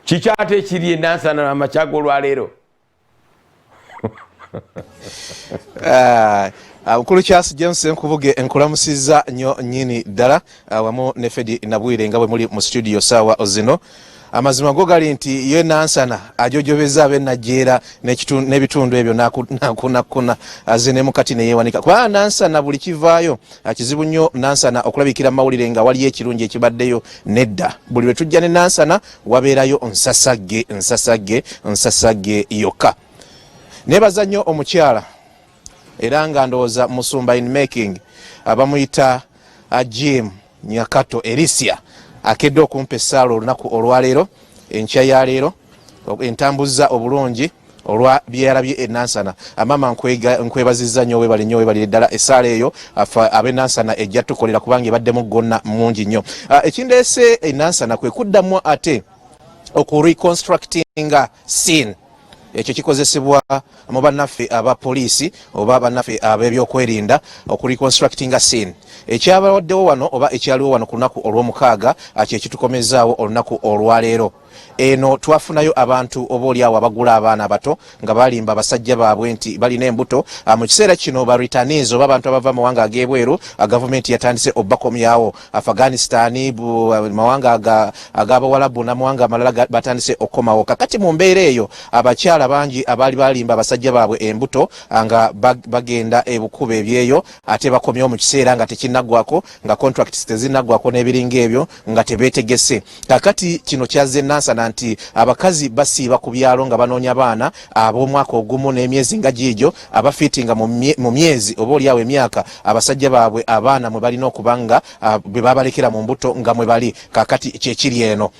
Kiki ate ekiri enansana amakya g'olwaleero? Ah, ah, mukulu Charles James Nkubuge, nkulamusizza nnyo nnyini ddala, ah, wamu ne Fedi Nabwire nga bwe muli mu studio saawa zino. Amazima go gali nti ye Nansana ajojobeza ab'enajjeera n'ebitundu ebyo nakunakuna aze ne mukati neyewanika, kubanga Nansana buli kivaayo kizibu nnyo Nansana okulabikira mu mawulire nga waliyo ekirungi ekibaddeyo. Nedda, buli lwe tujja ne Nansana wabeerayo nsasagge, nsasagge, nsasagge yokka. Nebaza nnyo omukyala, era nga ndowooza musumba in making, bamuyita Jim Nyakato Erisia, akedde okumpa essaala olunaku olwaleero, enkya ya leero, entambuza obulungi olwa byeyalabye enansana. Amama, nkwebazizza nnyo, webale nnyo, webalire ddala. Essaala eyo ab'enansana ejja tukolera, kubanga ebaddemu gonna mungi nnyo. Ekindeese enansana kwe kuddamu ate okureconstructinga scene. Ekyo kikozesebwa mu bannaffe aba poliisi oba bannaffe ab'ebyokwerinda, okureconstructinga scene. Ekyabawaddewo wano oba ekyaliwo wano ku lunaku olw'omukaaga kyekitukomezaawo olunaku olwaleero. Eno twafunayo abantu oba oliawo abagula abaana abato nga balimba abasajja baabwe nti balina embuto. Mu kiseera kino ba returnees oba abantu abava mu mawanga ag'ebweru, gavumenti yatandise obbakomyawo. Afghanistan, mawanga ag'abawalabu n'amawanga amalala batandise okukomawo. Kakati mu mbeera eyo, abakyala bangi abaali balimba abasajja baabwe embuto nga bagenda ebukuba ebyeyo, ate bakomyewo mu kiseera nga tekinnaggwako, nga contracts tezinnaggwako n'ebiringa ebyo, nga tebeetegese. Kakati kino kyazze Nansana nti abakazi basiiba ku byalo nga banoonya baana ab'omwaka ogumu n'emyezi nga giigyo, abafiitinga mu myezi oba oliawo emyaka abasajja baabwe abaana mwe balina okuba nga bwe babalekera mu mbuto nga mwe bali. Kakati kyekiri eno,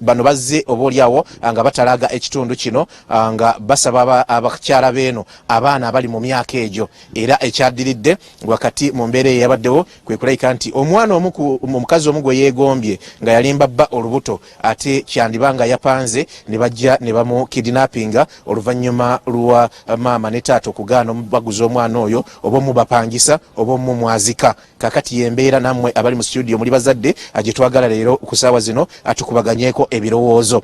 bano bazze oba oliawo nga batalaga ekitundu kino nga basaba abakyala beeno abaana abali mu myaka egyo. Era ekyaddiridde wakati mu mbeera eyo yabaddewo kwe kulabika nti omwana omu omukazi omu gwe yeegombye nga yalimba bba olubuto, ate kyandiba nga yapanze ne bajja ne bamukidnappinga, oluvannyuma lwa maama ne taata okugaana omubaguza omwana oyo oba omubapangisa oba omumwazika. Kakati yembeera nammwe abali mu studio muli bazadde gye twagala leero ku saawa zino atukubaganyeeko ebirowoozo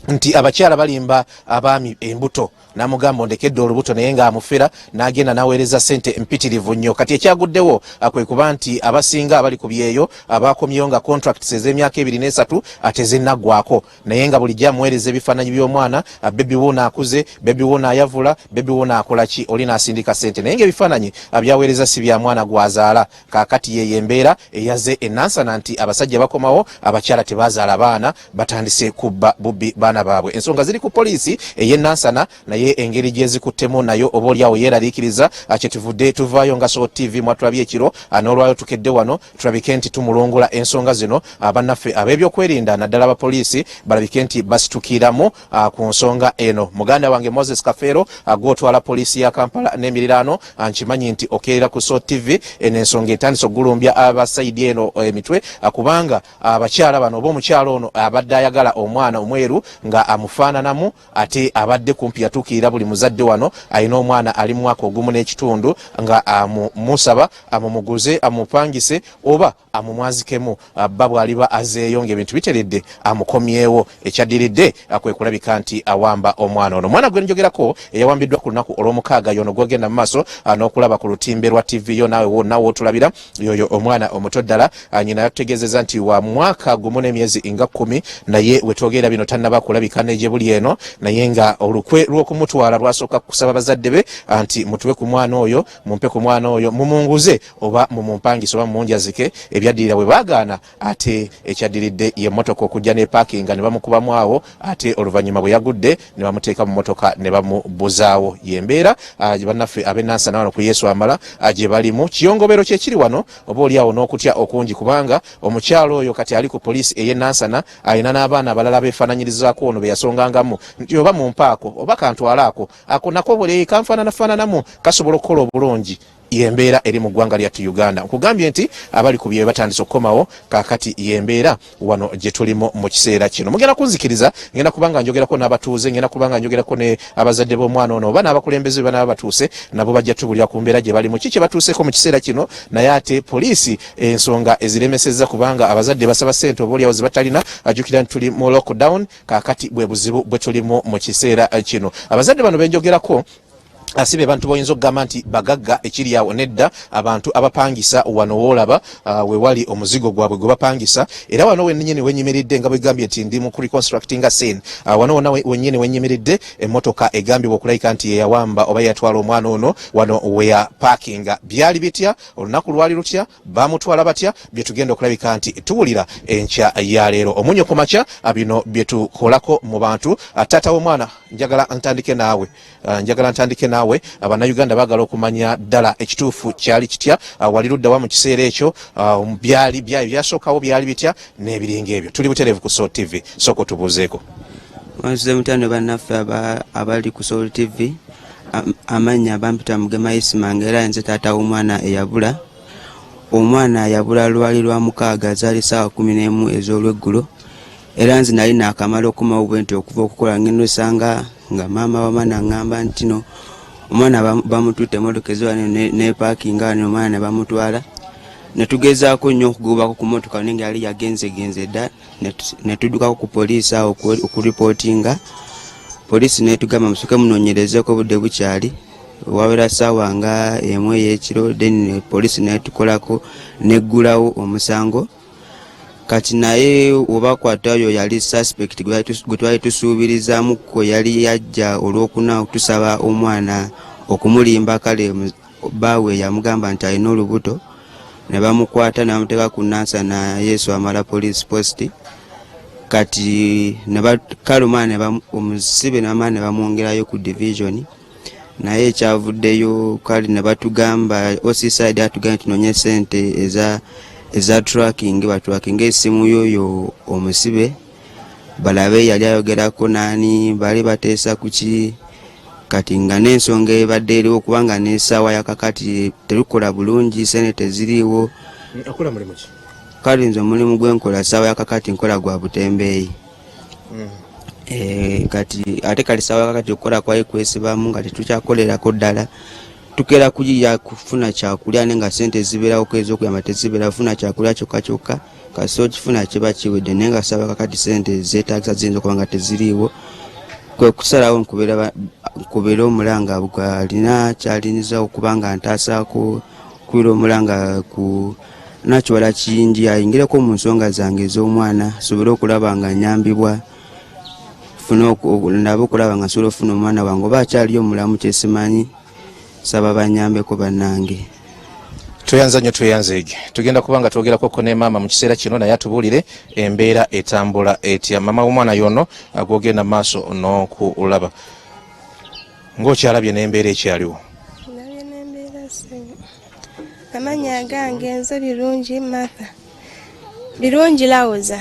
nti abakyala balimba abaami embuto, namugamba ondekedde olubuto, naye ng'amufera, n'agenda n'aweereza ssente mpitirivu nnyo. Kati ekyaguddewo kwe kuba nti abasinga abali ku byeyo abakomyewo nga contracts ez'emyaka 2 n'esatu tezinnaggwako, naye nga bulijjo amuweereza ebifaananyi by'omwana, baby wuuno akuze, baby wuuno ayavula, baby wuuno akola ki, oli n'asindika ssente, naye ng'ebifaananyi byaweereza si bya mwana gwazaala. Kaakati yeyo embeera eyaze enansana nti abasajja bakomawo, abakyala tebazaala baana, batandise kubba bubbi baana baabwe. Ensonga ziri ku poliisi ey'enansana, naye engeri gyezikuttemu nayo oba oliawo yeeraliikiriza. Kyetuvudde tuvaayo nga Salt TV mwatulabye ekiro, n'olwayo tukedde wano tulabike nti tumulungula ensonga zino. Bannaffe ab'ebyokwerinda, naddala abapoliisi, balabike nti basitukiramu ku nsonga eno. Muganda wange Moses Kafeero, gwotwala poliisi ya Kampala n'emiriraano, nkimanyi nti okeerera ku Salt TV. Eno ensonga etandise okugulumbya abasayidi eno emitwe, kubanga abakyala bano oba omukyala ono abadde ayagala omwana omweru nga amufaananamu, ate abadde kumpi yatuukirira buli muzadde wano alina omwana ali mu mwaka ogumu n'ekitundu nga amumusaba amumuguze, amupangise oba amumwazikemu, bba bw'aliba azeeyo ng'ebintu biteredde amukomyewo. Ekyaddiridde kwe kulabika nti awamba omwana ono. Omwana gwe njogerako eyawambiddwa ku lunaku olw'omukaaga yono gwogenda mu maaso n'okulaba ku lutimbe lwa TV yo, naawe wonna wootulabira, yoyo omwana omuto ddala. Nyina yatutegeezeza nti wa mwaka gumu n'emyezi nga 10, naye wetwogerera bino tannaba kulabika negye buli eno, naye nga olukwe lw'okumutwala lwasooka kusaba bazadde be nti mutuwe ku mwana oyo, mumpe ku mwana oyo, mumunguze oba mumumpangise oba mumunjazike. Ebyaddirira bwe baagaana, ate ekyaddiridde ye mmotoka okujja ne paakinga ne bamukubamu awo, ate oluvannyuma bwe yagudde ne bamuteeka mu mmotoka ne bamubuzaawo. Yembeera bannaffe ab'enansana wano ku Yesu Amala gye balimu. Kiyongobero kyekiri wano oba oli awo n'okutya okungi, kubanga omukyalo oyo kati ali ku poliisi ey'enansana, alina n'abaana abalala beefaananyirizaako ono be yasongangamu nti oba mumpaako oba kantwalaako ako nako bwe kanfaananafaananamu kasobola okukola obulungi. Yembeera eri mu ggwanga lyattu Uganda. Nkugambye nti abali ku byeyo batandise okukomawo. Kaakati yembeera wano gye tulimu mu kiseera kino. Mugenda kunzikiriza, ngenda kubanga njogerako n'abatuuze, ngenda kubanga njogerako ne abazadde b'omwana ono oba n'abakulembeze be banaaba batuuse, nabo bajja tubulira ku mbeera gye balimu, ki kye batuuseeko mu kiseera kino. Naye ate poliisi ensonga eziremesezza kubanga abazadde basaba ssente oba oliawo ze batalina. Ajjukira nti tuli mu lockdown. Kaakati bwe buzibu bwe tulimu mu kiseera kino. Abazadde bano benjogerako si be bantu boyinza okugamba nti bagagga ekiri awo, nedda. Abantu abapangisa wano woolaba wewali omuzigo gwabwe gwe bapangisa. Era wano wennyini wenyimiridde, nga bwegambye nti ndi mu kureconstructinga scene, wano wonna wennyini wenyimiridde, emmotoka egambibwa okulabika nti yeyawamba oba yatwala omwana ono wano weya parkinga. Byali bitya? Olunaku lwali lutya? Bamutwala batya? Byetugenda okulabika nti tuwulira enkya ya leero omunyo ku makya. Bino byetukolako mu bantu. Taata w'omwana, njagala ntandike naawe. Njagala ntandike naawe. Abannayuganda baagala okumanya ddala ekituufu kyali kitya, wali luddawa mu kiseera ekyo, byali byali byasookawo byali bitya n'ebiringa ebyo. Tuli butereevu ku Salt TV, sooka otubuuzeeko. Wansuze mutano bannaffe abali ku Salt TV. Amannya bampita Mugema Isimanga, era nze taata w'omwana eyabula. Omwana yabula lwali lwa mukaaga, zaali saawa 11 ez'olweggulo. Era nze nali naakamala okumawo bwe nti okuva okukola, ngenda osanga nga maama w'omwana aŋŋamba nti no omwana bamututte, emotoka eziwa nepaakinga wano, omwana ne bamutwala. Ne tugezaako nnyo okugobako ku motoka naye nga yali yagenzegenze dda. Ne tuddukako ku poliisi awo okuripootinga. Poliisi netugamba musooke munoonyerezeko, obudde bukyali. Wawera ssaawa nga 1 ey'ekiro, then poliisi netukolako neggulawo omusango. Kati naye obakwata oyo yali suspect gwe twali tusuubirizaamuko, yali yajja olwokuna tusaba omwana okumulimba. Kale baawe yamugamba nti alina olubuto, ne bamukwata ne bamuteeka ku Nansana Yesu Amala police post. Kati kale omwana omusibe namala ne bamwongerayo ku division, naye ekyavuddeyo kale ne batugamba OC side atugambye tunonye sente eza tracking, batrackinga esimu yoyo omusibe balabe yali ayogerako nani, bali bateesa kuki. Kati nga n'ensonga ebadde eriwo, kubanga n'essaawa yakakati terukola bulungi, sente teziriiwo. Okola mulimu ki? Kale nze omulimu gwenkola ssaawa yakakati nkola gwa butembeeyi. Kati ate kali ssaawa yakakati okukola kwali kwesibamu nga tetukyakolerako ddala, tukeera kuyiya kufuna kyakulya, naye nga sente zibeerawoko ez'okuyamba tezibeera, kufuna kyakulya kyokka kyokka kasi okifuna kiba kiwedde. Naye nga ssaawa kakati sente zeetagisa ziyinza okuba nga teziriiwo, kwe kusalawo nkubeera omulanga gwalina kyaliniza okuba nga ntaasaako kubira omulanga ku nakiwala kiyingi ayingireko mu nsonga zange ez'omwana, nsobole okulaba nga nyambibwa ndabe okulaba nga nsobola okufuna omwana wange oba akyaliyo omulamu kyesimanyi. Saba banyambeko bannange. Tweyanza nnyo, tweyanzeege. Tugenda kuba nga twogerakoko ne maama mu kiseera kino, naye atubuulire embeera etambula etya. Maama w'omwana yono gwogenda maaso n'okulaba ng'okyalabye n'embeera ekyaliwo. Ndabye n'embeera ssebo. Amannya agange nze Birungi Martha, Birungi Lawuza.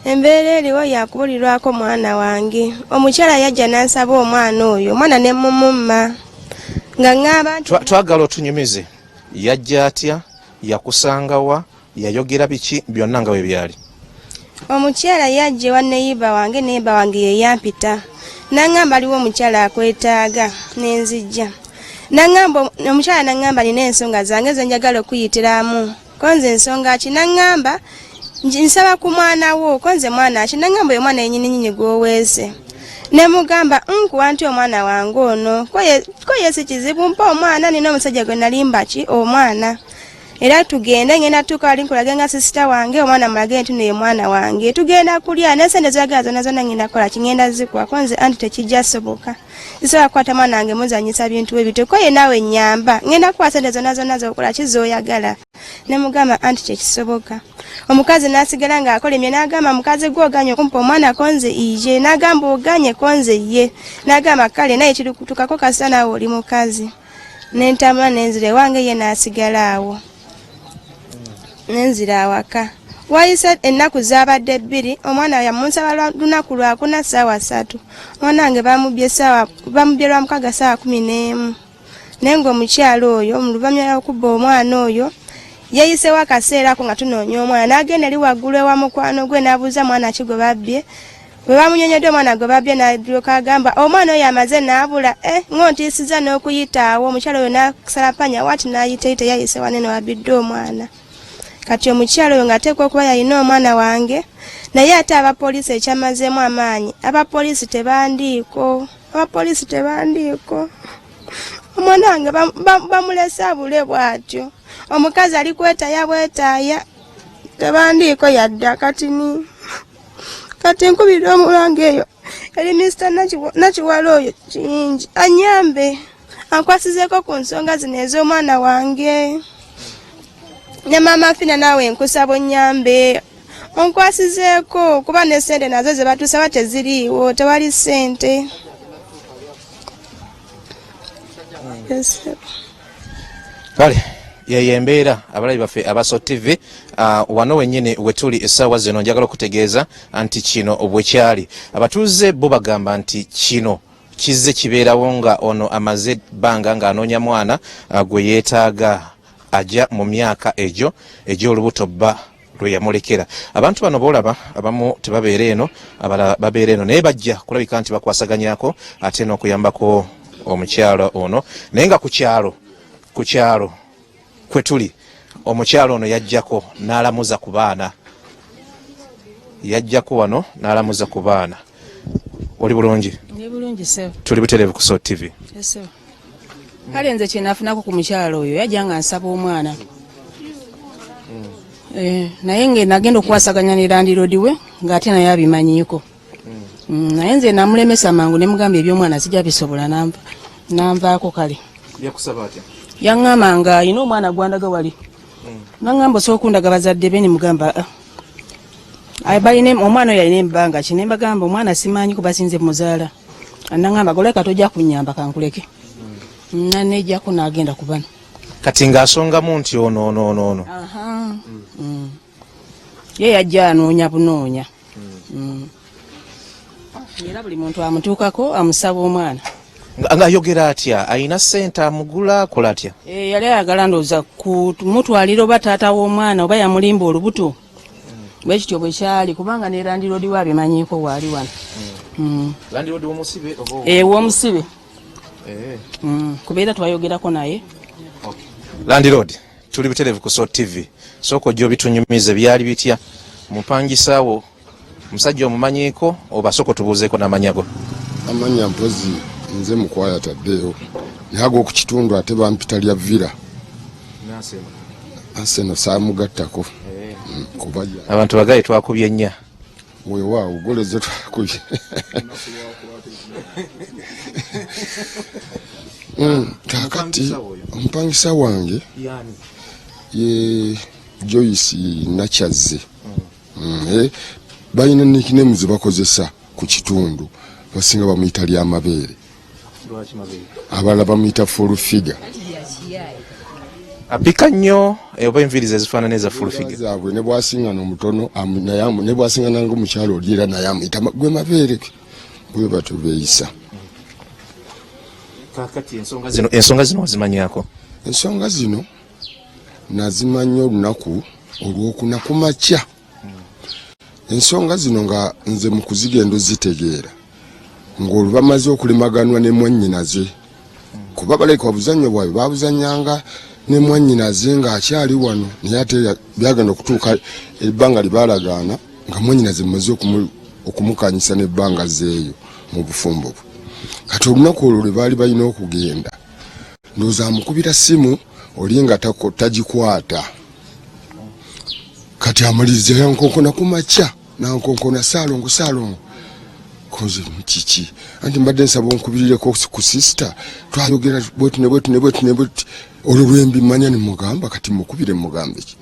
Embeera eriwo yakubulirwako mwana wange. Omukyala yajja n'ansaba omwana oyo, omwana ne mumumma nga ŋŋamba nti Twagala otunyumize, yajja atya, yakusangawa, yayogera biki, byonna nga bwe byali. Omukyala yajja ewa neyiba wange, neyiba wange ye yampita n'aŋŋamba aliwo omukyala akwetaaga, nenzijja n'aŋŋamba omukyala n'aŋŋamba nina ensonga zange ze njagala okuyitiramu. Ko nze ensonga ki? N'aŋŋamba nsaba ku mwana wo. Ko nze mwana ki? N'aŋŋamba oyo mwana yennyini nnyini gw'oweese. Ne mugamba nkuwa nti omwana wange ono ko ye si kizibu, mpa omwana, nina omusajja gwe nalimba ki omwana, era tugende ngenda tuuka wali nkulage nga sisita wange omwana mulage nti naye mwana wange, tugenda kulya n'esente zoyagala zonna zonna ngenda kukola ki, ngenda zikuwa. Ko nze anti tekijja soboka, sisobola kukwata mwana wange muzanyisa bintu ebityo. Ko ye naawe nyamba, ngenda kuwa sente zonna zonna zokola ki zoyagala. Ne mugamba anti kyekisoboka. Omukazi n'asigala ng'akolemye n'agamba mukazi gwe oganye okumpa omwana, ko nze ije. N'agamba oganye, ko nze ye. N'agamba kale naye kirikutukako kasita naawe oli mukazi. Nentambula nenzira ewange, ye n'asigala awo, nenzira awaka. Wayise ennaku zaabadde 2, omwana yamunsaba lunaku lwakuna ssaawa 3. Omwana wange bamubye ssaawa, bamubye lwa mukaaga ssaawa 11. Naye ng'omukyala oyo mu luvannyuma lw'okubba omwana oyo yayisewo akaseera ako nga tunoonya omwana, n'agenda eri waggulu ewa mukwano gwe n'abuuza mwana ki gwe babbye. Bwe bamunyonyodde omwana gwe babbye, n'alyoka agamba omwana oyo amaze n'abula. Ng'ontiisiza n'okuyita awo. Omukyala oyo n'asalapanya waati n'ayita eri, teyayise wanene wabbidde omwana. Kati omukyala oyo ng'ateekwa okuba yalina omwana wange, naye ate abapoliisi ekyamazeemu amaanyi, abapoliisi tebandiiko, abapoliisi tebandiiko. Omwana wange bamulese abule bw'atyo, omukazi ali kwetaaya bwetaaya, tebandiiko yadda. Kati ni kati nkubirira omulanga eyo eri Mr Nakiwala oyo Kiyingi anyambe ankwasizeeko ku nsonga zino ez'omwana wange. Ne Maama Fina, naawe nkusaba onnyambe onkwasizeeko, kuba ne sente nazo ze batusaba teziriiwo, tewali sente. Yes. Kale yeyo embeera, abalabi baffe aba Salt TV. Wano wennyini wetuli essaawa zino, njagala okutegeeza nti kino bwe kyali. Abatuuze bo bagamba nti kino kizze kibeerawo nga ono amaze ebbanga ng'anoonya mwana gwe yeetaaga ajja mu myaka egyo egy'olubuto bba lwe yamulekera. Abantu bano boolaba, abamu tebabeera eno, abalala babeera eno, naye bajja kulabika nti bakwasaganyako ate n'okuyambako omukyalo ono. Naye nga ku kyalo kwe tuli, omukyalo ono yajjako n'alamuza ku baana, yajjako wano n'alamuza ku baana. Oli bulungi? Ndi bulungi, ssebo. Tuli butereevu ku Salt TV. Ssebo. Kale nze kyenafunako ku mukyalo oyo, yajja nga nsaba omwana. Naye nge nagenda okukwasaganya ne landlord we ng'ate naye abimanyiiko. Naye nze namulemesa mangu ne mugamba eby'omwana sijja bisobola, nanvaako kale. Yakusaba atya? Yaŋŋamba nga alina omwana gwandaga wali. Naŋŋamba osobola okundaga bazadde be, ne mugamba "Ah." Aye balina omwana oyo alina ebbanga ki, ne mbagamba omwana simanyi kuba sinze muzaala. Naŋŋamba goleka tojja kunnyamba, kankuleke. Nanejjako n'agenda ku bano. Kati ng'asongamu nti ono ono ono ono. Aha. Ye yajja anoonya bunoonya. Era buli muntu amutuukako amusaba omwana. Ng'ayogera atya? Ayina ssente amugula, akola atya? Yali ayagala ndowooza kumutwalira oba taata w'omwana oba yamulimba olubuto. Bwe kityo bwe kyali, kubanga ne landlord we abimanyiiko waali wano. Landlord w'omusibe oba? W'omusibe. Kubeera twayogerako naye. Landlord, tuli butereevu ku Salt TV. Sooka ojja obitunyumize, byali bitya? Mupangisaawo omusajja omumanyiiko oba sooka otubuuzeeko n'amanyago? Amanya mpozi nze Mukwaya Taddeewo, naye ag'oku kitundu ate bampita lya Villa. Arsenal saamugattako. Kuba Abantu bagaye twakubye nnya. Weewaawo, goleze twakubye. Kakati omupangisa wange ye Joyce Nakyazze. Balina nickname ze bakozesa ku kitundu, basinga bamuyita lyamabeere, abalala bamuyita full figure. Apika nnyo oba enviiri ze zifaanana eza full figure? Zaabwe ne bwasingana omutono ne bwasingana nga omukyalo oli, era naye amuyita gwe mabeere, bwe batyo beeyisa. Kakati ensonga zino wazimanyako? Ensonga zino nazimanya olunaku olwokuna ku makya. Ensonga zino nga nze mu kuzigenda ozitegeera ng'olwo bamaze okulimaganwa ne mwannyinaze, kuba baleka obuzannyo bwabwe babuzannyanga ne mwannyinaze ng'akyali wano, naye ate byagenda okutuuka ebbanga lye baalagaana nga mwannyinaze mumaze okumukanyisa n'ebbanga zeeyo mu bufumbo bwe. Kati olunaku olwo lwe baali balina okugenda, ndowooza amukubira simu oli nga tagikwata. Kati amaliriza yankonkona ku makya, nankonkona, "Saalongo, Saalongo." Koze kiki? "Anti mbadde nsaba onkubirireko ku sister, twayogera bwetu ne bwetu ne bwetu ne bwetu." Olwo lwembimanya nemugamba, "Kati mukubire mugambe ki?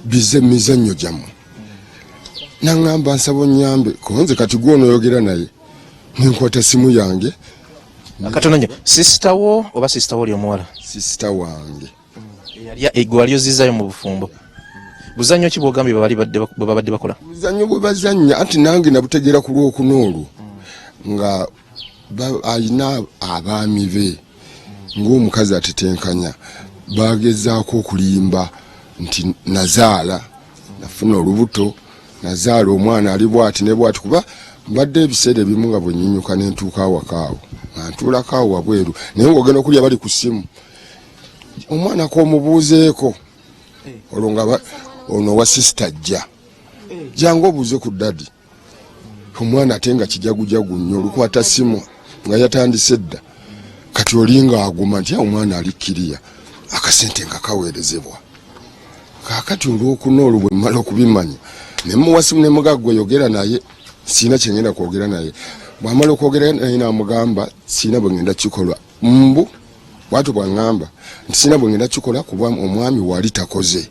Bize mizannyo gyammwe." Naŋŋamba, "Nsaba onyambe konze kati gwonoyogera naye." Nenkwata simu yange. Katono nnyo, sister wo oba sister wo oli omuwala? Sister wange. Gwe wali ozizaayo mu bufumbo. Buzannyo ki bwogambye bwe babadde bakola? Buzannyo bwe bazannya, anti nange nabutegeera ku lwokuna olwo nga alina abaami be. Ng'omukazi atetenkanya, bagezaako okulimba nti nazaala, nafuna olubuto, nazaala omwana ali bwati ne bwati, kuba mbadde ebiseera ebimu nga bwenyinyuka nentuuka awaka awo nga ntuulako awo wabweru, naye ng'ogenda okulya bali ku ssimu, omwana k'omubuuzeeko, olwo nga ono wa sisita ajja, jangu obuuze ku daddy. Omwana ate nga kijagujagu nnyo, olukwata simu nga yatandise dda. Kati olinga aguma nti omwana ali kiriya, akasente nga kaweerezebwa. Kakati olwokuna olwo bwe mmala okubimanya, nemuwa simu nemuga, gwe yogera naye, siina kyengenda kwogera naye. Bwamala okwogera naye namugamba siina bwe ngenda kikolwa, mbu bwatyo bwaŋŋamba nti siina bwe ngenda kikola kuba omwami wali takoze.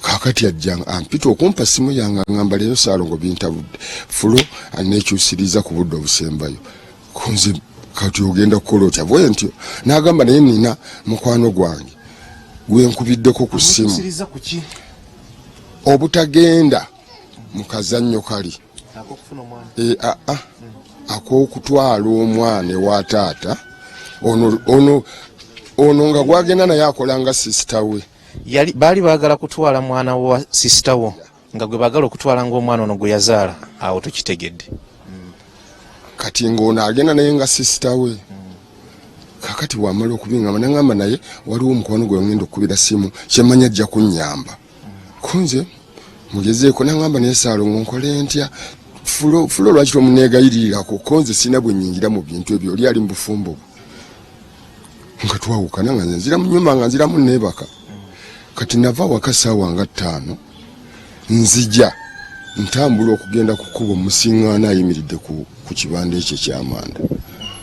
Kakati ajja ampita okumpa simu yange, aŋŋamba leero Saalongo bintabudde, fulo anekyusiriza ku budde obusembayo kunze. Kati ogenda kukola otya? Bwe ntyo n'agamba, naye nina mukwano gwange gwenkubiddeko ku ssimu. Amukyusiriza ku ki? Obutagenda mu kazannyo kali. Ak'okufuna omwana? E, aa, ak'okutwala omwana ewa taata ono, ono ono nga gwagenda naye akola nga sisita we. Yali baali baagala kutwala mwana wa sisita wo, nga gwe baagala okutwala ng'omwana ono gwe yazaala. Awo tukitegedde. Kati ng'ono agenda naye nga sisita we. Kakati bwamala okubingamba nangamba, naye waliwo omukwano gwe ngenda okukubira simu, kyemanya ajja kunnyamba kunze mugezeeko. Nangamba, naye Saalongo nkole ntya? Fulo, fulo lwaki tomuneegayirirako? Konze sina bwe nyingira mu bintu ebyo, oli ali mu bufumbo bwe. Nga twawukana, nga nze nzira mu nyumba, nga nziramu neebaka. Kati nava waka saawa nga 5, nzija ntambula okugenda ku kkubo, musiŋŋaana ayimiridde ku kibanda ekyo ekyamanda.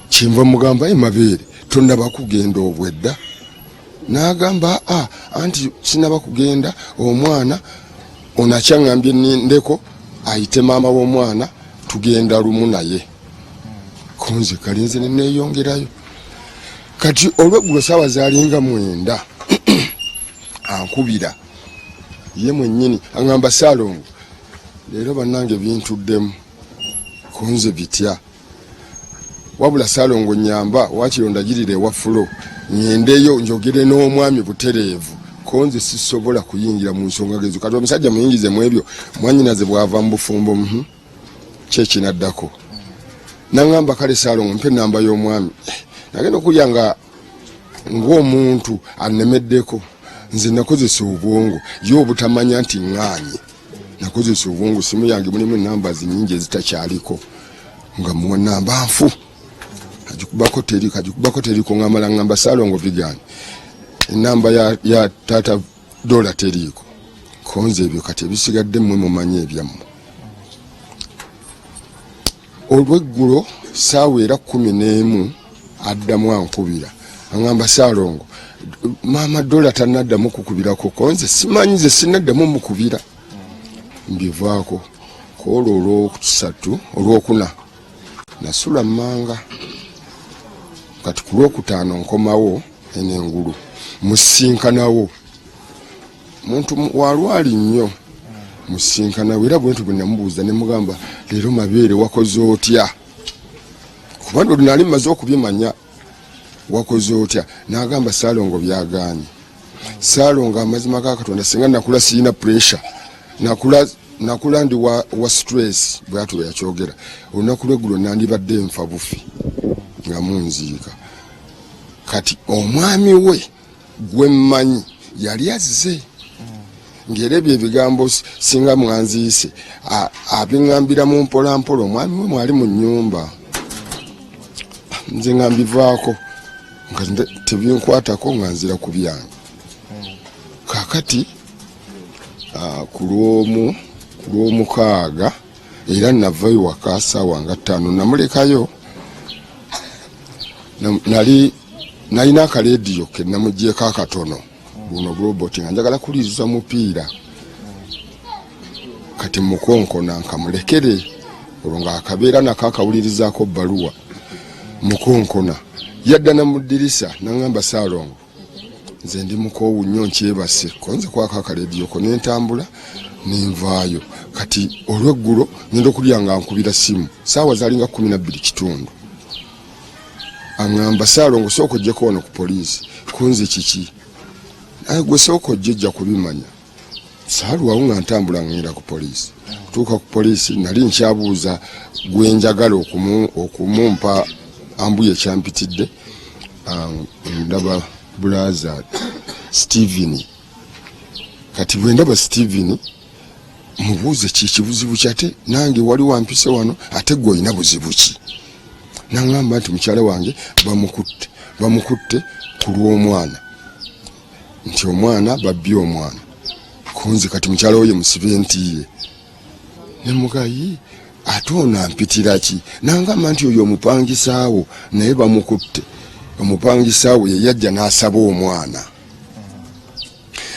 Kyenva mugamba, "E mabeere, tonnaba kugenda obwedda?" N'agamba, "A, anti sinaba kugenda, omwana ono akyaŋŋambye nindeko ayite maama w'omwana, tugenda lumu." Naye konze kalinze neneeyongerayo. Kati olweggulo saawa zalinga 9, ankubira ye mwennyini, aŋŋamba, "Saalongo, leero bannange bintuddemu." Kunze bitya? "Wabula Saalongo nyamba, wakiro ndagirira ewa Fulo ŋŋendeyo njogere n'omwami butereevu, konze sisobola kuyingira mu nsonga gezo." Kati omusajja muyingize mu ebyo, mwanyinaze bw'ava mu bufumbo, kyekinaddako. Naŋŋamba, "Kale Saalongo, mpe enamba y'omwami." Nagenda okulya nga ng'omuntu anemeddeko. Nze nakozesa obwongo, ye obutamanya nti ŋŋaanye. Nakozesa obwongo, simu yange mulimu enamba nyingi ezitakyaliko, nga muwa namba nfu, agikubako teriko, agikubako teriko. Ngamala ngamba, "Saalongo, bigaanye, enamba ya taata Dola teriiko." Konze ebyo kati ebisigadde mmwe mumanyi ebyammwe. Olweggulo saawa era 11 addamu ankubira, aŋamba, "Saalongo, maama Dola tanaddamu kukubirako?" Konze simanyi, nze sinaddamu mukubira, mbivaako. Kwolwo olwokusatu, olwokuna nasula mmanga. Kati ku lwokutaano nkomawo eno engulu, musinkanawo muntu walwali nnyo, musinkanawo era bwentu bwe namubuuza ne mugamba, "Leero mabeere wakoze otya? Kuba ndo nali mmaze okubimanya, wakoze otya?" N'agamba, "Saalongo, byagaanye. Saalongo, amazima ga Katonda, singa nakula siyina pressure, nakula nakula ndi wa stress." Bwatyo bwe yakyogera. Olunaku lweggulo nandibadde nfa bufi nga munziika. Kati omwami we gwe mmanyi yali azze, ng'era ebyo ebigambo singa mwanziise abiŋŋambira mu mpolampola. Omwami we mwali mu nnyumba, nze nga mbivaako, nga tebinkwatako, nga nzira ku byange. Kakati ku lwomukaaga era navayo waka saawa nga 5, namulekayo. Nali nalina akalediyo ke namugyeko akatono, buno buloboti, nga njagala kulizuza mupiira. Kati mukonkona nkamulekere, olwo ng'akabeera nako akawulirizaako bbaluwa. Mukonkona, yadda na mu ddirisa, naŋŋamba, "Saalongo, nze ndi mukoowu nnyo, nkyebase." Konze kwako akalediyo ko nentambula nenvaayo. Kati olweggulo ngenda okulya nga nkubira simu, saawa zalinga 12 kitundu. Aŋŋamba, "Saalongo, sooka ojjeko wano ku poliisi." Kunze kiki? "Aye gwe sooka ojje, ojja kubimanya." Saalwawo nga ntambula ŋŋenda ku poliisi. Kutuuka ku poliisi nali nkyabuuza gwe njagala okumumpa ambuye kyampitidde. Ndaba brother Steven. Kati bwe ndaba Steven, mubuuze ki kibuzibu ki, ate nange wali wampise wano, ate gwe olina buzibu ki? Naŋŋamba nti mukyala wange bamukutte, bamukutte ku lw'omwana, nti omwana babbye omwana kunze. Kati mukyala we ye musibe ntiye. Nemugayi, ate ono ampitira ki? Nangamba nti oyo omupangisaawo naye bamukutte, omupangisaawo ye yajja n'asaba omwana.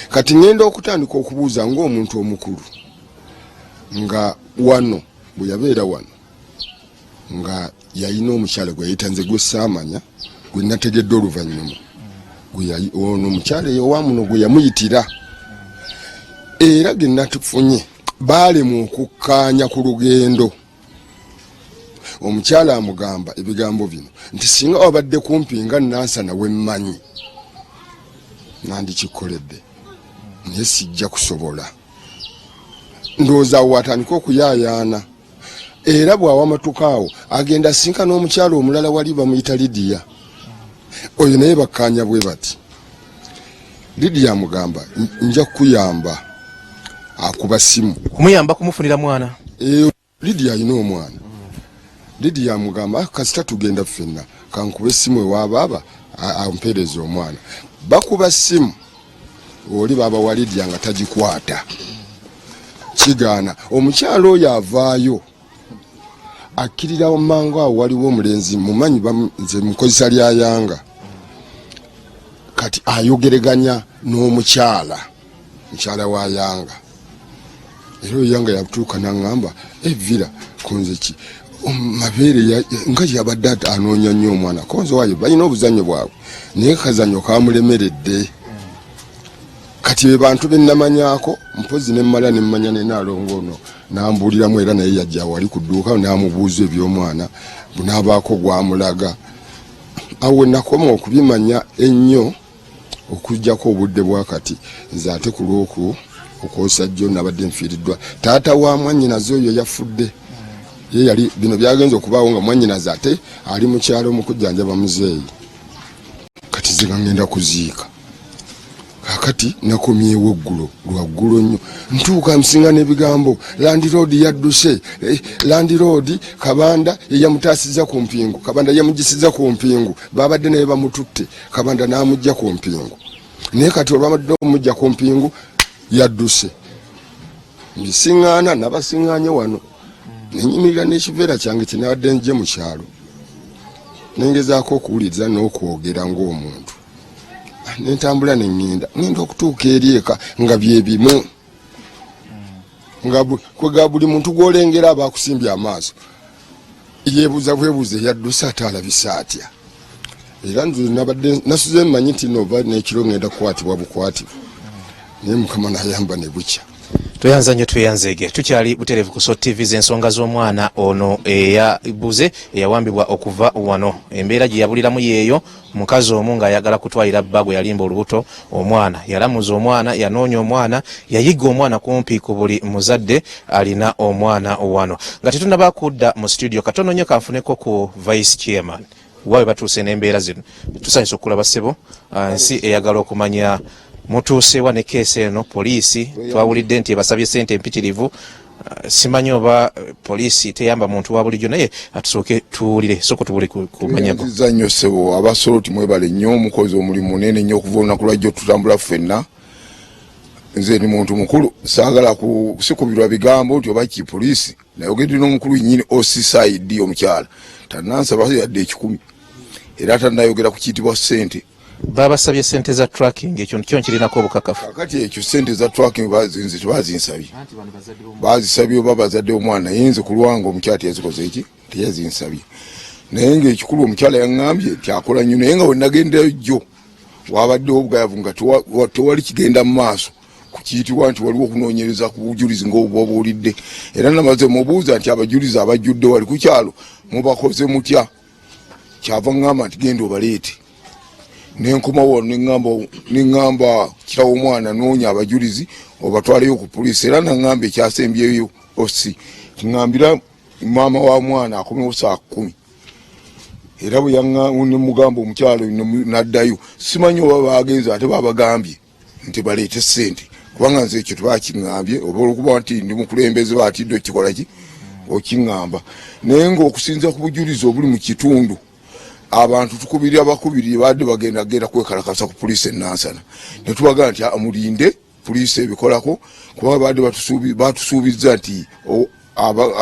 Kati ŋŋenda okutandika okubuuza ng'omuntu omukulu, nga wano bwe yabeera wano nga yalina omukyala gwe yayita, nze gwe saamanya, gwe nategedde oluvannyuma, ono omukyala eyowamuno gwe yamuyitira, era ge natufunye baalemwa okukkaanya ku lugendo. Omukyala amugamba ebigambo bino nti singa wabadde kumpi nga Nansana wemmanyi nandikikoledde, naye sijja kusobola. Ndowooza awo watandika okuyaayaana, era bw'awamatuka awo agenda asinka n'omukyala omulala wali bamuyita Lidiya. Oyo naye bakkaanya bwe bati. Lidiya amugamba, "Nja kukuyamba." Akuba simu. Kumuyamba kumufunira mwana. Lidiya alina omwana. Lidiya amugamba, "Ah, kasita tugenda ffenna, kankuba essimu ewa baaba ampeereza omwana." Bakuba simu oli baaba wa Lidiya nga tagikwata, kigaana. Omukyala oyo avaayo akkirira mangu awo waliwo omulenzi mumanyi nze mukozesa lyayanga. Kati ayogereganya n'omukyala, mukyala wa Yanga, era oyo Yanga yatuuka naŋŋamba, "Evira kunze ki mabeere nga yabadde anoonya nnyo omwana." Konze waayo balina obuzannyo bwabwe, naye kazannyo kamulemeredde. Kati be bantu benamanyako mpozi nemmala nemmanya nenaalongo ono nambuuliramu, era naye yajja wali ku dduuka namubuuza ebyomwana, bunaabaako gwamulaga. Awo nakoma okubimanya ennyo okujjako obudde bwakati. Nze ate ku lwoku okwosa jjo nabadde nfiiriddwa taata wa mwannyinaze oyo yafudde. Ye yali bino byagenza okubaawo nga mwannyinaze ate ali mu kyalo mu kujjanjaba muzeeyi. Kati nze nga ngenda kuziika. Kakati nakomyewo eggulo lwaggulo nnyo, ntuuka nsinga n'ebigambo, landlord yadduse, landlord Kabanda yeyamutaasiza ku mpingu, Kabanda yamugisiza ku mpingu, babadde naye bamututte, Kabanda n'amugja ku mpingu. Naye kati olwamadde omujja ku mpingu yadduse. Mbisiŋŋaana nabasiŋŋaanye wano, nenyimirira n'ekiveera kyange kyenabadde nje mu kyalo, nengezaako okuwuliriza n'okwogera ng'omuntu, nentambula neŋŋenda ŋŋenda okutuuka eri eka nga byebimu, nga kwega buli muntu gwolengera aba akusimbye amaaso, yebuuza bwebuuza eyadduse ate alabisa atya. Era nze nabadde nasuze mmanyi nti nova n'ekiro ŋŋenda kukwatibwa bukwatibwa, naye Mukama nayamba ne bukya. Tweyanza nnyo, tweyanzeege. Tukyali butereevu ku Salt TV, z'ensonga z'omwana ono eyabuze, eyawambibwa okuva wano. Embeera gye yabuliramu yeeyo, mukazi omu ng'ayagala kutwalira bba gwe yalimba olubuto omwana. Yalamuza omwana, yanoonya omwana, yayiga omwana kumpi ku buli muzadde alina omwana wano. Nga tetunaba kudda mu studio, katono nnyo kanfuneko ku vice chairman wawe batuuse n'embeera zino. Tusanyusa okulaba ssebo. Nsi eyagala okumanya mutuusewa ne keesi eno. Poliisi twawulidde nti ebasabye sente empitirivu. Simanyi oba poliisi teyamba muntu wa bulijjo, naye atusooke tuwulire, sooka tubule kumanyako. Nziza nnyo ssebo. Abasoloti mwebale nnyo, omukozi omulimu munene nnyo. Okuva olunaku lwajjo tutambula ffenna. Nze ndi muntu mukulu, saagala sikubirwa bigambo nti oba ki poliisi. Nayogedde n'omukulu nyini OCCID, omukyala tanansaba yadde 100, era tanayogera ku kiyitibwa ssente. Babasabye sente za tracking, ekyo kyo nkirinako obukakafu. Kakati ekyo sente za tracking nze tebazinsabye, bazisabye oba bazadde omwana, naye nze kulwanga omukyala teyazikoze eki, teyazinsabye. Naye ngaekikulu omukyala yaŋŋambye nti akola nnyo, naye nga wenagenderayo jjo wabaddewo obugayavu nga tewali kigenda mu maaso kukiyitibwa nti waliwo okunoonyereza ku bujulizi ngaobuba obuwulidde. Era namaze mubuuza nti abajulizi abajjudde wali ku kyalo mubakoze mutya? Kyava ŋŋamba nti genda obaleete, nenkomawo wano neŋŋamba kitawo omwana noonya abajulizi obatwaleyo ku poliisi. Era naŋŋamba ekyasembyeyo osi ŋŋambira maama wa mwana akomewo saa 10. Era bwe nemugamba omukyalo naddayo, simanyi oba bagenze ate babagambye nti baleete ssente, kubanga nze ekyo tebakiŋŋambye, oba olwokuba nti ndi mukulembeze batidde okikola ki okiŋŋamba. Naye ng'okusinza ku bujulizi obuli mu kitundu, abantu tukubirira bakubirire badde bagenda genda kwekalakasa ku poliisi e Nansana, ne tubagamba nti mulinde poliisi ebikolako, kubanga badde batusuubizza nti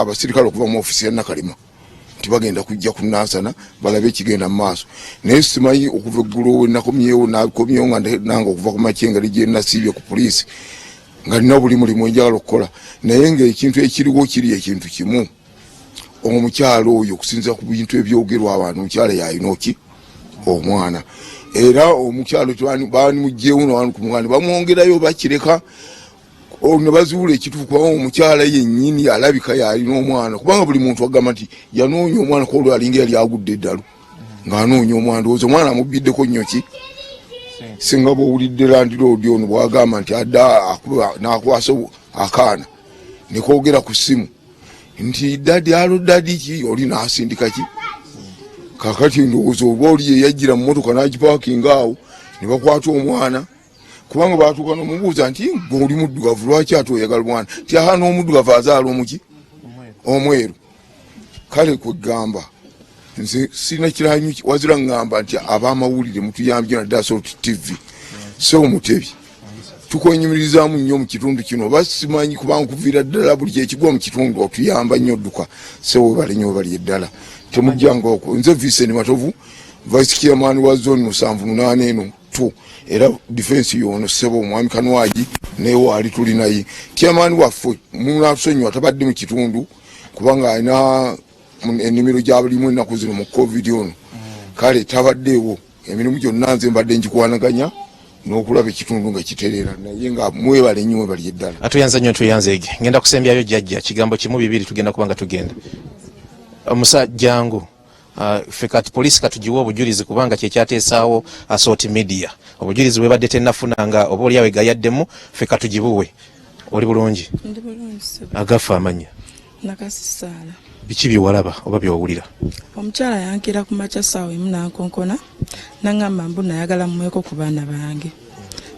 abasirikale okuva mu ofiisi ya Nakalema nti bagenda kujja ku Nansana balabe ekigenda mu maaso. Naye simanyi okuva eggulo we nakomyewo, nakomyewo nga nange okuva ku makya engeri gye nasiibye ku poliisi nga nina buli mulimu enjagala okukola. Naye ng'ekintu ekiriwo kiri ekintu kimu, omukyalo oyo okusinziira ku bintu ebyogerwa abantu, omukyala yalina oki omwana, era omukyalo banimugyewo ne bamwongerayo bakireka ne bazuula ekituufu, kubanga omukyala yennyini alabika yalina omwana, kubanga buli muntu agamba nti yanoonya omwana kwolwo alinga yali agudde eddalu ng'anoonya omwana. Ndowooza omwana amubbiddeko nnyo ki, singa bwowulidde landiroodi ono bwagamba nti adda n'akwasa akaana nekoogera ku ssimu nti daddy alo daddy ki, oli n'asindika ki. Kakati ndowooza oba oli yeyajjira mu motoka n'agipaakinga awo ne bakwata omwana, kubanga batuuka nomubuuza nti gwe oli muddugavu, lwaki ate oyagala omwana? Ti aha, n'omuddugavu azaala omuki omweru. Kale kwegamba nze sirina kiranyi wazira ŋŋamba nti ab'amawulire mutuyambye naddala Salt TV. So Mutebi, tukwenyumirizaamu nnyo mu kitundu kino, oba simanyi kubanga kuviira ddala buli kyekigwa mu kitundu otuyamba nnyo. Dduka sebo, webale nnyo, webali eddala temujjanga okwo. Nze Vincent Matovu, vice chairman wa zone 78 eno tu, era defense yono sebo omwami Kanwagi naye waali tuli naye. Chairman waffe munatusonyiwa tabadde mu kitundu kubanga alina ennimiro gyabalimu ennaku zino mu COVID ono, kale tabaddeewo. Emirimu gyonna nze mbadde ngikwanaganya n'okulaba ekitundu nga kitereera, naye nga mwebale nnyo, mwebali eddala. Atuyanza nnyo, tuyanzeege. Ngenda kusembyayo jjajja kigambo kimu bibiri, tugenda kuba nga tugenda. Omusa jangu. Ffe kati poliisi katugiwe obujulizi kubanga kyekyateesaawo Salt Media. Obujulizi bwebadde tennafuna nga oba oliawe gayaddemu, ffe katugibuwe. Oli bulungi? Ndi bulungi ssebo. Agafa amanya? Nakasisaala. Biki byewalaba oba byowulira? Omukyala yankira ku makya ssaawa 1 n'ankonkona n'aŋŋamba mbu nayagala mmuweko ku baana bange.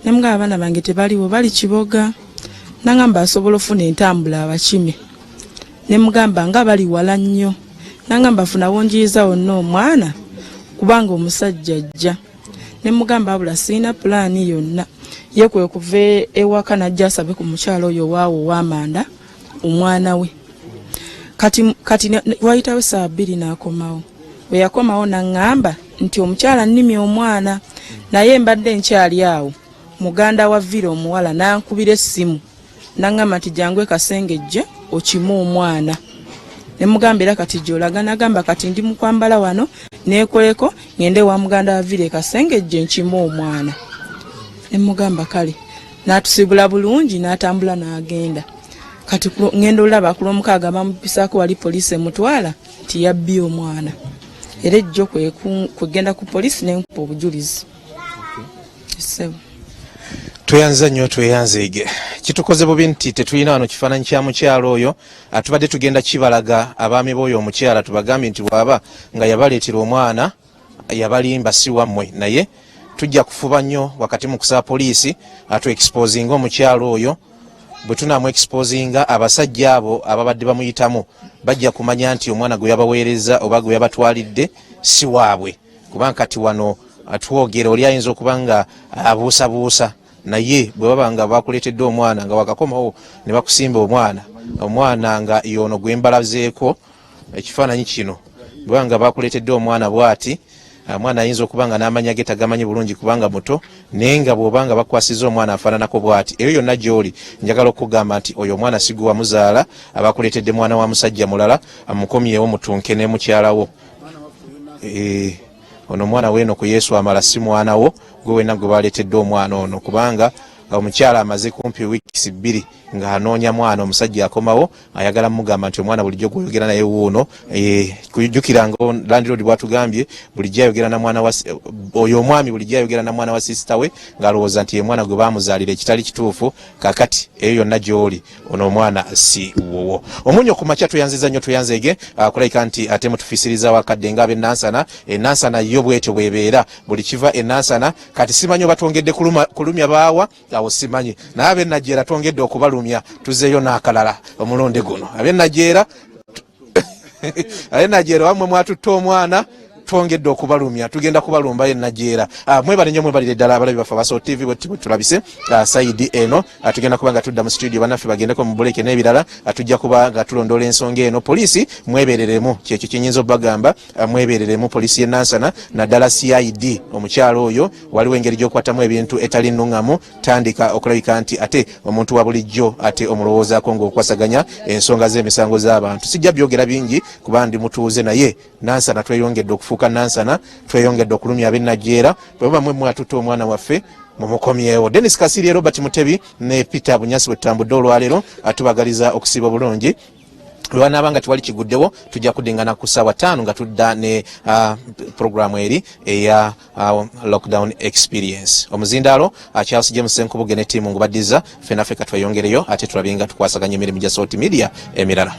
Ne mugamba abaana bange tebaliwo, bali Kiboga. N'aŋŋamba asobola ofuna entambula abakime. Ne mugamba nga bali wala nnyo. N'aŋŋamba funa wonjiyiza wonna omwana kubanga omusajja ajja. Ne mugamba abula sirina pulaani yonna. Ye kwe kuva ewaka n'ajja asabe ku mukyala oyo owaawo ow'amanda omwana we. Kati wayitawo ssaawa 2 n'akomawo. Bwe yakomawo n'aŋŋamba nti omukyala nnimye omwana, naye mbadde nkyali awo muganda wa Vira omuwala n'ankubira essimu n'aŋŋamba nti jangu e Kasengejje okime omwana. Ne mugamba era kati gy'olaga? N'agamba kati ndi mu kwambala wano neekoleko ŋŋende ewa muganda wa Vira e Kasengejje nkime omwana. Ne mugamba kale, n'atusiibula bulungi n'atambula n'agenda. Kati ŋŋenda olaba ku Lwomukaaga bamupisaako wali poliisi emutwala nti yabbye omwana. Era ejjo kwe kugenda ku poliisi ne nkuba obujulizi. Ssebo. Tweyanza nnyo, tweyanzeege. Kitukoze bubi nti tetulina wano kifaananyi kya mukyala oyo. Tubadde tugenda kibalaga abaami b'oyo omukyala, tubagambye nti bw'aba nga yabaleetera omwana yabalimba, si wammwe. Naye tujja kufuba nnyo wakati mu kusaba poliisi atu exposinga omukyala oyo. Bwe tunaamu exposinga, abasajja abo ababadde bamuyitamu bajja kumanya nti omwana gwe yabaweereza oba gwe yabatwalidde si waabwe, kubanga kati wano twogera oli ayinza okuba nga abuusabuusa. Naye bwe baba nga bakuleetedde omwana nga wakakomawo ne bakusimba omwana, omwana nga yono gwe mbalazeeko ekifaananyi kino, bwe baba nga bakuleetedde omwana bw'ati, omwana ayinza okuba nga n'amanya ge tagamanyi bulungi kubanga muto, naye nga bw'oba nga bakwasiza omwana afaananako bw'ati, eyo yonna gy'oli njagala okugamba nti oyo omwana si gwe wamuzaala, abakuleetedde mwana wa musajja mulala, amukomyewo mutunke ne mukyala wo. Ono omwana weeno ku Yesu amala si mwana wo gwe wenna gwe baleetedde omwana ono, kubanga omukyala amaze kumpi wiikisi 2. Ng'anoonya mwana, omusajja akomawo ayagala mugamba nti omwana bulijjo gw'oyogera naye wuuno. Kujjukira nga landlord bwatugambye, bulijjo ayogera na mwana wa oyo omwami, bulijjo ayogera na mwana wa sister we ng'alowooza nti ye mwana gwe baamuzaalira, ekitali kituufu. Kakati eyo yonna gy'oli, ono omwana si wuwo. Omunyo ku makya, tweyanziza nnyo, tweyanzeege kulabika nti ate mutufiisiriza wakadde ng'ab'enansana. Enansana yo bwetyo bwebeera, buli kiva enansana. Kati simanyi oba twongedde kulumya baawa awo, simanyi, naye ab'enajeera twongedde okubalumya. Tuzeeyo n'akalala omulundi guno. Ab'enajeera wammwe mwatutte omwana, twongedde okubalumya, tugenda kubalumbayo enajeera. Mwebale nnyo, mwebalire ddala abalabi baffe aba Salt TV. Bwe tulabise side eno, tugenda kuba nga tudda mu studio, bannaffe bagendeko mu break n'ebirala. Tujja kuba nga tulondoola ensonga eno. Poliisi mwebereremu, kyekyo kyenyinza obbagamba. Mwebereremu poliisi y'e Nansana, naddala CID. Omukyalo oyo waliwo engeri gy'okwatamu ebintu etali nnuŋŋamu. Tandika okulabika nti ate omuntu wa bulijjo ate omulowoozaako ng'okwasaganya ensonga z'emisango z'abantu. Sijja byogera bingi kuba ndi mutuuze, naye Nansana tweyongedde okufuuka Nansana, tweyongedde okulumya ab'ennajeera. Bwe muba mwe mwatutte omwana waffe, mumukomyewo. Denis Kasirye, Robert Mutebi ne Peter Bunyasi bwe tutambudde olwaleero, atubagaliza okusiiba obulungi. Lwanaaba nga tewali kiguddewo, tujja kuddingana ku ssaawa 5 nga tudda ne programu eri eya lockdown experience. Omuzindaalo Charles James Senkubuge ne ttiimu ngubaddiza. Ffenaffe katweyongereyo ate tulabe nga tukwasaganya emirimu gya Salt Media emirala.